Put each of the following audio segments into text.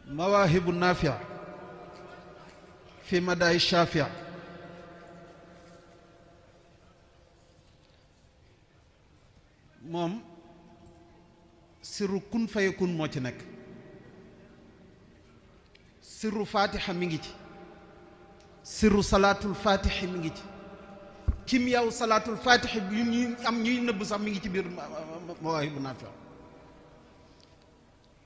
mawaahibu naafi' fi madaay shaafi' moom sirru kun fayakun moo ci nekk sirru fatiha mi ngi ci sirru salaatul fatihi mi ngi ci kim yow salaatul fatihi bi ñuy am ñuy nëbb sax mi ngi ci biir mawaahibu naafi'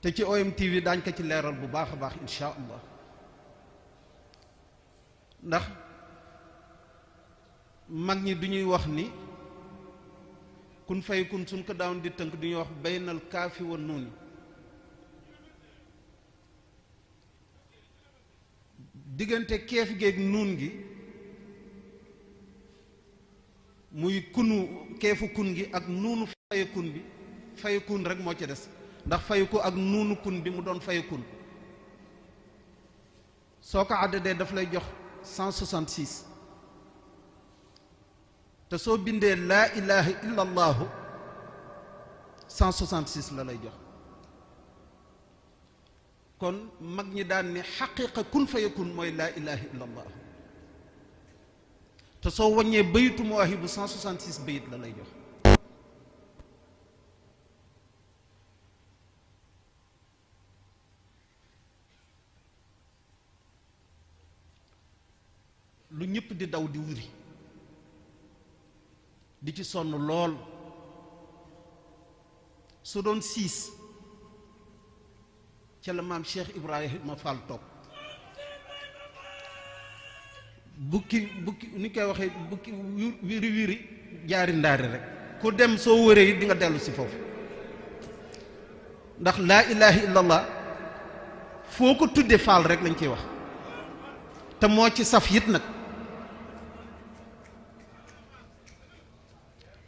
te ci OMTV daañ ko ci leeral bu baax a baax insha allah ndax mag ñi du ñuy wax ni kun fay kun suñ ko daawoon di tënk du ñuy wax baynal kaafi wa nuuni diggante keef géeg nuun gi muy kunu keefu kun gi ak nuunu fayakun bi fayakun rek moo ci des ndax fayu ak nuunu kun bi mu doon fayakun soo ko àddadee daf lay jox 166 te soo bindee laa ilaha illa allahu 166 la lay jox kon mag ñi daan ne xaqiqa kun fayakun mooy laa ilaha illa allah te soo waññee bayitu mawaahibu 166 bayit la lay jox lu ñëpp di daw di wuri di ci sonn lool su doon 6 ca la maam Cheikh Ibrahima Fall toog bukki ni koy waxee bukki wiri wiri jaari ndaari rek ku dem soo wëree yi di nga dellu si foofu ndax laa ilaha illallah foo ko tudde Fall rek lañ ciy wax te moo ci saf yit nag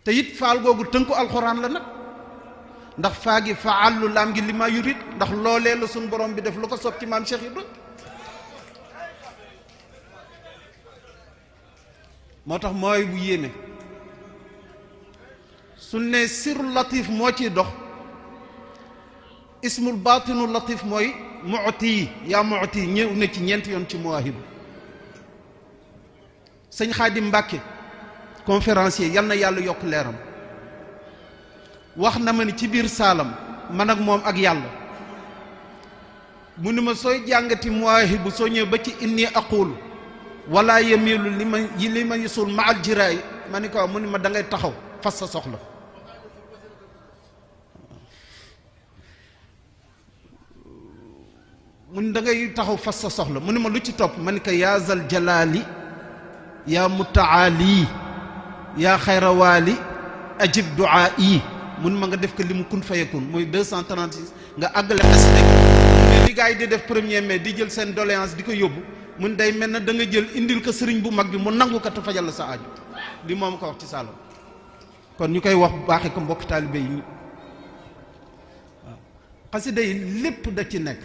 te it faal googu tënku alxuraan la nag ndax faa gi faallu laam gi li ma yurit ndax loolee la suñ borom bi def lu ko sopp ci maam Cheikh Ibra moo tax mooy bu yéeme su ne sirru latif moo ciy dox ismul baatinu latif mooy mu'ti yaa mu'ti ñëw na ci ñeenti yoon ci mawaahibu sëñ Xaadim Mbàkke conférencier yal na yàlla yokk leeram wax na ma ni ci biir saalam man ak moom ak yàlla mu ni ma sooy jàngati mawaahibu soo ñëw ba ci inni aqulu wala yamilu li ma yusul ma al jiraay ma ni ko mu ni ma da ngay taxaw fas sa soxla mu ni da ngay taxaw fas sa soxla mu ni ma lu ci topp ma ni ko yaa zal jalaali yaa mutaali yaa xayrawaali ajib duaa yi mun ma nga def ko li mu kun fayakun muy 236 nga àggale xasida mais li gars yi di def premier mai di jël seen doléance di ko yóbbu mun day mel na da nga jël indil ko sëriñ bu mag bi mu nangu ko te fajal la sa aju li moom ko wax ci saalam kon ñu koy wax bu baaxee ko mbokk taalibe yi waaw xasida yi lépp da ci nekk